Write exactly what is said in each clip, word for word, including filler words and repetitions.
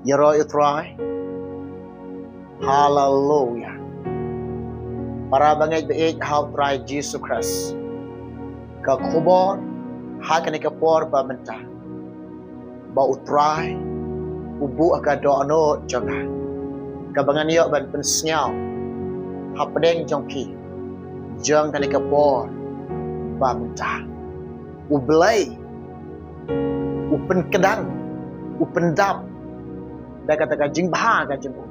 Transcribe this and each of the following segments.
Ïaroh ïa u Trai. Haleluya. Para bangeit ba ïeit ha u Trai Jisu Khrist. Ka khubor ha kane ka por ba mynta, ba u Trai u buh ha ka dohnud jong nga, kaba ngan ïoh ban pynsngew hapdeng jong phi jong kane ka por ba mynta. U Blei u pynkdang, u pyndap da kata ka jingbha ka jong u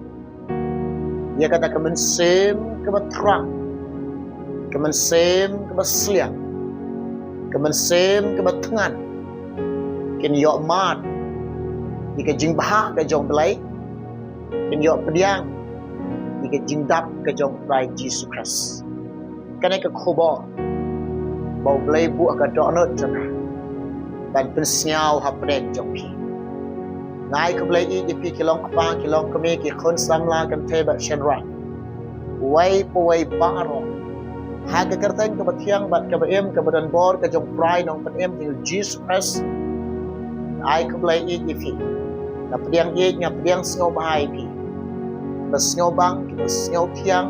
ïa kata ka mynsiem kaba thrang, ka mynsiem kaba sliang, ka mynsiem kaba thngan. Kin ïoh mad ïa ka jingbha ka jong u Blei, kin ïoh pdiang ïa ka jingdap ka jong u Trai Jisu Khrist. Kane ka khubor ba u Blei buh ha ka dohnud jong nga ban pynsngew hapdeng jong phi. Nga ai khublei ïa phi ki long kpa, ki long kmie, ki khun samla, kynthei bad shynrang, uwei pa uwei baroh, ha ka kyrteng kaba thiang bad kaba im kaba don bor ka jong u Trai Nongpynim jong ngi u Jisu Khrist. Nga ai khublei ïa phi. Nga pdiang ïa, nga pdiang sngewbha ïa phi, ba sngewbang, ba sngewthiang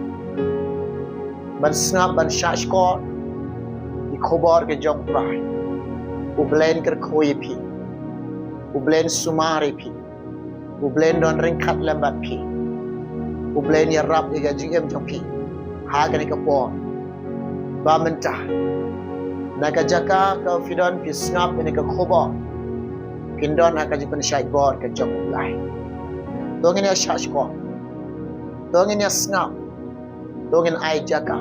ban sngap, ban shahshkor ïa ka khubor ka jong u Trai. U Blei un kyrkhu ïa phi. U Blei un sumar ïa phi. U Blei un don ryngkat lem bad phi. U Blei un ïarap ïa ka jingim jong phi ha kane ka por ba mynta. Na ka jaka kaba phi don, phi sngap ïa kane ka khubor, phin don ha ka jingpynshait bor ka jong u Blei. To ngin ïa shahshkor, to ngin ïa sngap, to ngin ai jaka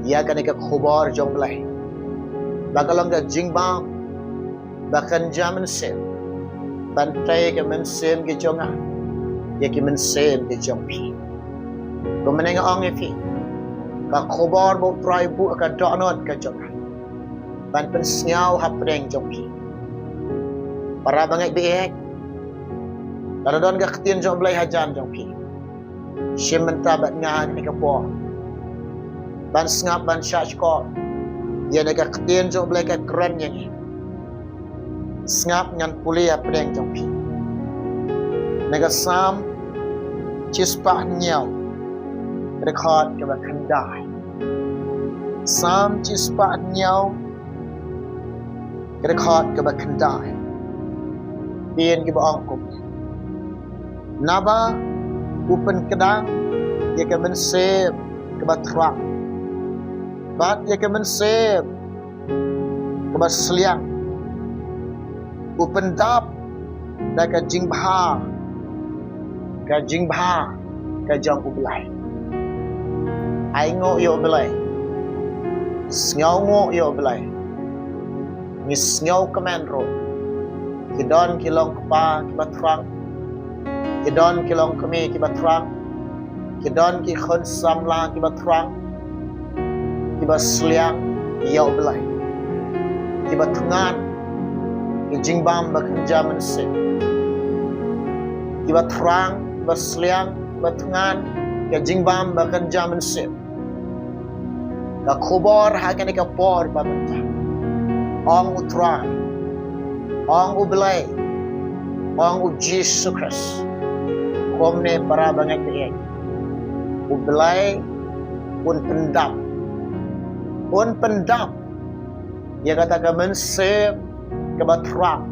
ïa kane ka khubor jong u Blei, ba ka long ka jingbam ba kynja mynsiem ban tei ka mynsiem ka jong nga ïa ka mynsiem ka jong phi. Kumne nga ong ïa phi, ka khubor ba u Trai u buh ha ka dohnud ka jong nga ban pynsngew hapdeng jong phi. Para bangeit ba ïeit, lada don ka ktien jong u Blei hajan jong phi, shim mynta bad nga ha kane ka por ban sngap, ban shahshkor ïa kane ka ktien jong u Blei ka kren ïa ngi. Sngap, ngan pule hapdeng jong phi na ka Salm shispah hynñiew, ka dkhot kaba khyndai. Salm shispah hynñiew, ka dkhot kaba khyndai. Phi ïohi kaba ong kumne: Naba u pynkdang ïa ka mynsiem kaba thrang bad ïa ka mynsiem kaba sliang, u pyndap da ka jingbha, ka jingbha ka jong u Blei. Ai nguh ïa u Blei. Sngew nguh ïa u Blei. Ngi sngewkmen ruh, ki don ki long kpa kiba thrang, ki don ki long kmie kiba thrang, ki don ki khun samla kiba thrang, kiba sliang ïa u Blei, kiba thngan ka jingbam ba kynja mynsiem, kiba thrang, kiba sliang, kiba thngan ka jingbam ba kynja mynsiem. Ka khubor ha kane ka por ba mynta, ong u Trai, ong u Blei, ong u Jisu Khrist. Kumne para bangeit ba ïeit, u Blei un pyndap, un pyndap ïa kata ka mynsiem kaba thrang.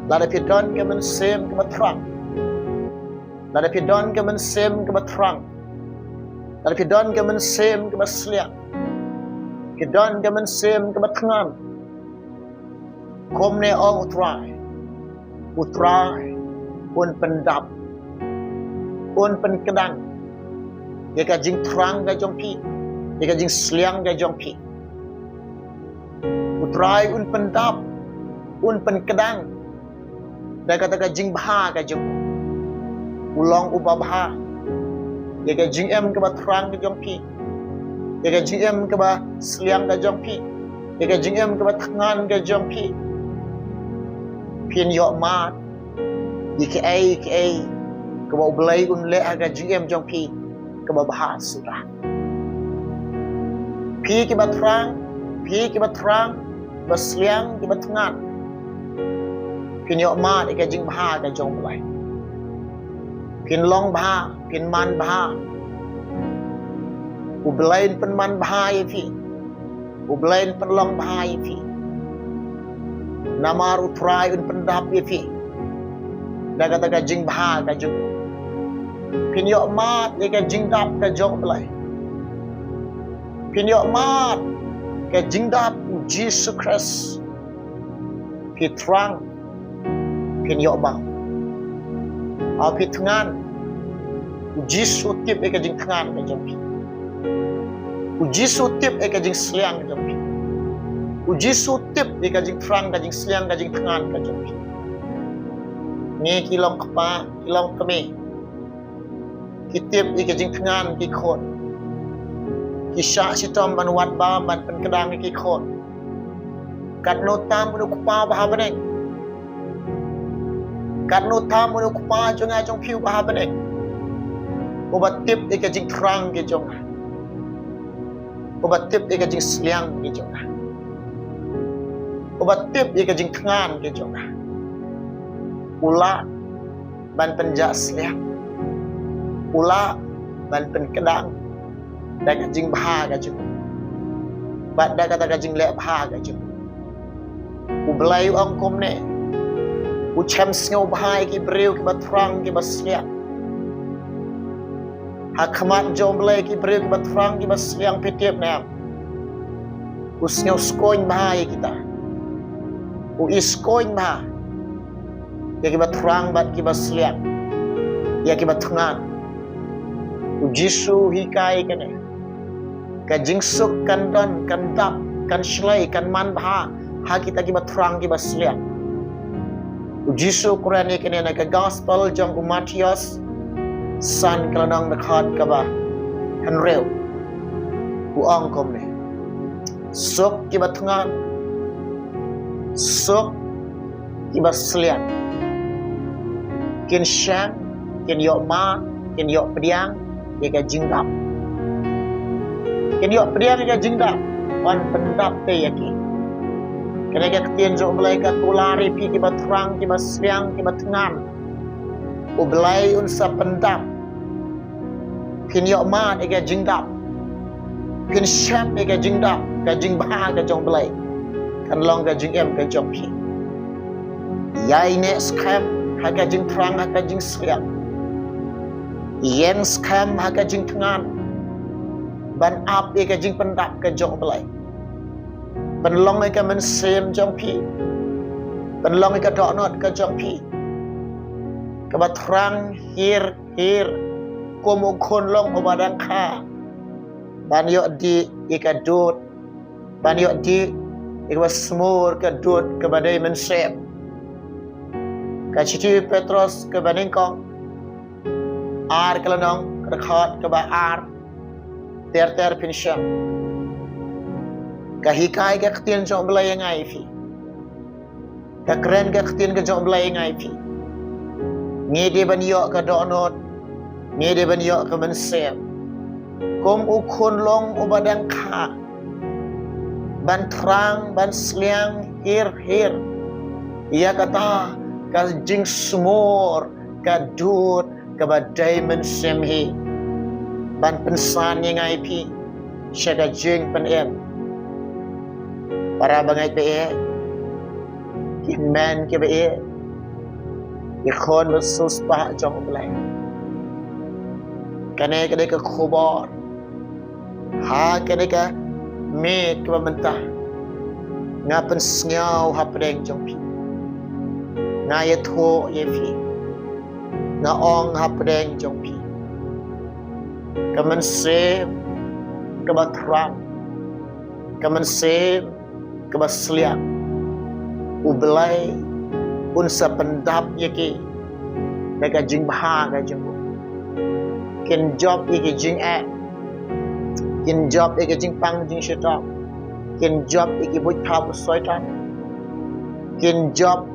Lada phi don ka mynsiem kaba thrang, lada phi don ka mynsiem kaba thrang, lada phi don ka mynsiem kaba sliang, phi don ka mynsiem kaba thngan, kumne ong u Trai, u Trai un pyndap, un pynkdang ïa ka jingthrang ka jong phi, ïa ka jingsliang ka jong phi. U Trai un pyndap, un pynkdang da kata ka jingbha ka jong u. U long uba bha ïa ka jingim kaba thrang ka jong phi, ïa ka jingim kaba sliang ka jong phi, ïa ka jingim kaba thngan ka jong phi. Phin ïoh mad ïa kiei kiei kaba u Blei un leh ha ka jingim jong phi kaba bha suda. Phi kiba thrang, phi kiba thrang, kiba sliang, kiba thngan, phin ïoh mad ïa ka jingbha ka jong u Blei. Phin long bha, phin man bha. U Blei un pynman bha ïa phi. U Blei un pynlong bha ïa phi. Namar U Trai un pyndap ïa phi da kata ka jingbha ka jong u. Phin ïoh mad ïa ka jingdap ka jong U Blei. Phin ïoh mad ka jingdap U Jisu Khrist. Phi thrang, phin ïoh bam. Haba phi thngan, U Jisu u tip ïa ka jingthngan ka jong phi. U Jisu u tip ïa ka jingsliang ka jong phi. U Jisu u tip ïa ka jingthrang, ka jingsliang, ka jingthngan ka jong phi. Ngi ki long kpa, ki long kmie, ki tip ïa ka jingthngan ki khun. Ki shah shitom ban wad bam, ban pynkdang ïa ki khun. Katno tam u kpa uba ha bneng. Katno tam u kpa jong nga jong phi uba ha bneng, uba tip ïa ka jingthrang ka jong nga, uba tip ïa ka jingsliang ka jong nga, uba tip ïa ka jingthngan ka jong nga. U lah ban pynjah sliang. U lah ban pynkdang da ka jingbha ka jong u bad da kata ka jingleh bha ka jong u. U Blei u ong kumne: U shem sngewbha ïa ki briew kiba thrang, kiba sliang. Ha khmat jong U Blei ki briew kiba thrang, kiba sliang, phi tip ne em? U sngew skhem bha ïa kita. U i skhem bha ïa kiba thrang bad kiba sliang, ïa kiba thngan. U Jisu u hikai kane: Ka jingsuk kan don, kan dap, kan shlei, kan man bha ha kita kiba thrang, kiba sliang. U Jisu u kren ïa kane na ka Gospel jong u Mathaios, san ka lynnong, dkhot kaba hynriew. U ong kumne: Suk kiba thngan, suk kiba sliang. Kin shem, kin ïoh mad, kin ïoh pdiang ïa ka jingdap. Kin ïoh pdiang ïa ka jingdap, ban pyndap te ïa ki. Kane ka ktien jong U Blei ka kular ïa phi kiba thrang, kiba sliang, kiba thngan. U Blei un sa pyndap. Phin ïoh mad ïa ka jingdap. Phin shem ïa ka jingdap, ka jingbha ka jong U Blei kan long ka jingim ka jong phi. Ïaineh skhem ha ka jingthrang, ha ka jingsliang. Ïeng skhem ha ka jingthngan ban ap ïa ka jingpyndap ka jong U Blei. Pynlong ïa ka mynsiem jong phi, pynlong ïa ka dohnud ka jong phi kaba thrang hir hir kum u khunlung uba dang kha, ban ïoh dih ïa ka dud, ban ïoh dih ïa kaba smur, ka dud kaba dei mynsiem. Ka shithi Petros kaba nyngkong, ar ka lynnong, ka dkhot kaba ar. Ter ter phin shem. Ka hikai ka ktien jong U Blei ïa nga ïa phi. Ka kren ka ktien ka jong U Blei ïa nga ïa phi. Ngi dei ban ïoh ka dohnud, ngi dei ban ïoh ka mynsiem kum u khunlung uba dang kha, ban thrang, ban sliang hir hir ïa kata ka jingsmur, ka dud kaba dei mynsiem hi, ban pynsan ïa nga ïa phi sha ka jingpynim. Para bangeit ba ïeit, ki hynmen kiba ïeit, ki khun ba siewspah jong U Blei, kane ka dei ka khubor ha kane ka miet kaba mynta. Nga pynsngew hapdeng jong phi, nga ïathuh ïa phi, nga ong hapdeng jong phi, ka mynsiem kaba thrang, ka mynsiem kaba sliang, U Blei un sa pyndap ïa ki da ka jingbha ka jong u. Kin jop ïa ki jingeh, kin jop ïa ki jingpang jingshitom, kin jop ïa ki buit thap u Soitan, kin jop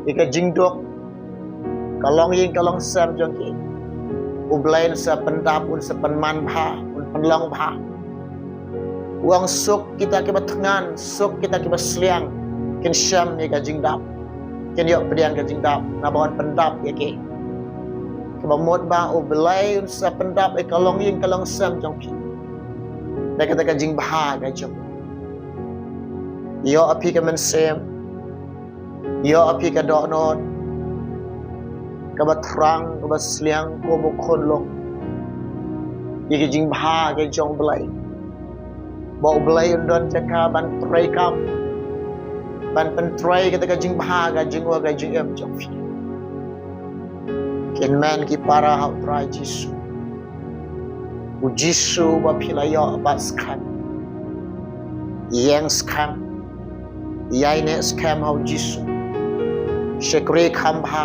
ïa ka jingduk, ka longïing ka longsem jong ki. U Blei un sa pyndap, un sa pynman bha, un pynlong bha. U ong suk kita kiba thngan, suk kita kiba sliang, kin shem ïa ka jingdap, kin ïoh pdiang ka jingdap, naba un pyndap ïa ki. Kaba mut ba U Blei un sa pyndap ïa ka longïing ka longsem jong phi da kata ka jingbha ka jong u. Ïoh ïa phi ka mynsiem, ïoh ïa phi ka dohnud kaba thrang, kaba sliang, kaba khunlung ïa ka jingbha ka jong U Blei. Ba U Blei un don jaka ban treikam, ban pyntrei kata ka jingbha ka jong u ha ka jingim jong phi. Ki hynmen ki para ha U Trai Jisu. U Jisu ba phi la ïoh bat skhem, ïeng skhem, ïaineh skhem ha U Jisu. Shakri kham bha,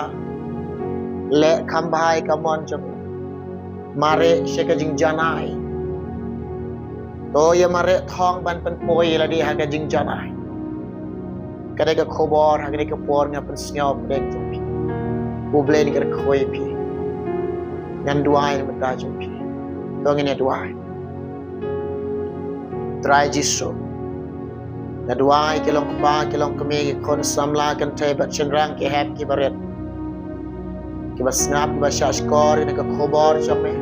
leh kham bha ïa ka mon jong u. Mareh sha ka jingjanai. To ïa mareh thong ban pynpoi ïa lade ha ka jingjanai. Ka dei ka khubor ha kane ka por nga pynsngew pdeng jong phi. U Blei un kyrkhu ïa phi. Ngan duwai na bynta jong phi. To ngin ïa duwai. Trai Jisu, nga duwai ki long kpa, ki long kmie, ki khun samla, kynthei bad shynrang, ki hep ki barit, kiba sngap, kiba shahshkor ïa kane ka khubor jong me.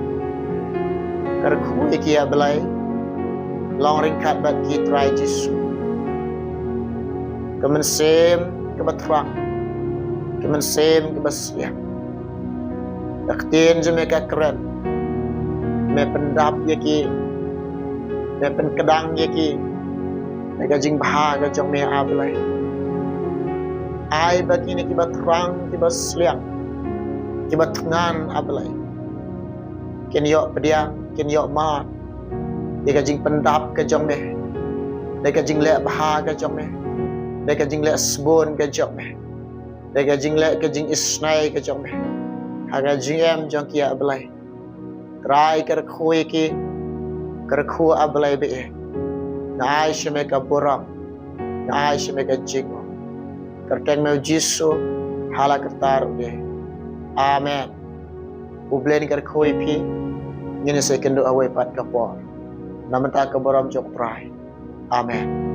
Kyrkhu ïa ki, A Blei. Long ryngkat bad ki, Trai Jisu. Ka mynsiem kaba thrang, ka mynsiem kaba sliang. Ka ktien jong me ka kren. Me pyndap ïa ki, me pynkdang ïa ki da ka jingbha ka jong me, A Blei. Ai ba kine kiba thrang, kiba sliang, kiba thngan, A Blei, kin ïoh pdiang, kin ïoh mad ïa ka jingpyndap ka jong me, da ka jingleh bha ka jong me, da ka jingleh sbun ka jong me, da ka jingleh ka jingisynei ka jong me ha ka jingim jong ki, A Blei. Trai, kyrkhu ïa ki, kyrkhu, A Blei, bad nga ai sha me ka burom, nga ai sha me ka jingmut. Kyrteng me, U Jisu, ha la karta ruh de. Amen. U Blei un kyrkhu ïa phi. Ngin ïa sa ïakynduh ha kawei pat ka por. Na bynta ka burom jong U Trai. Amen.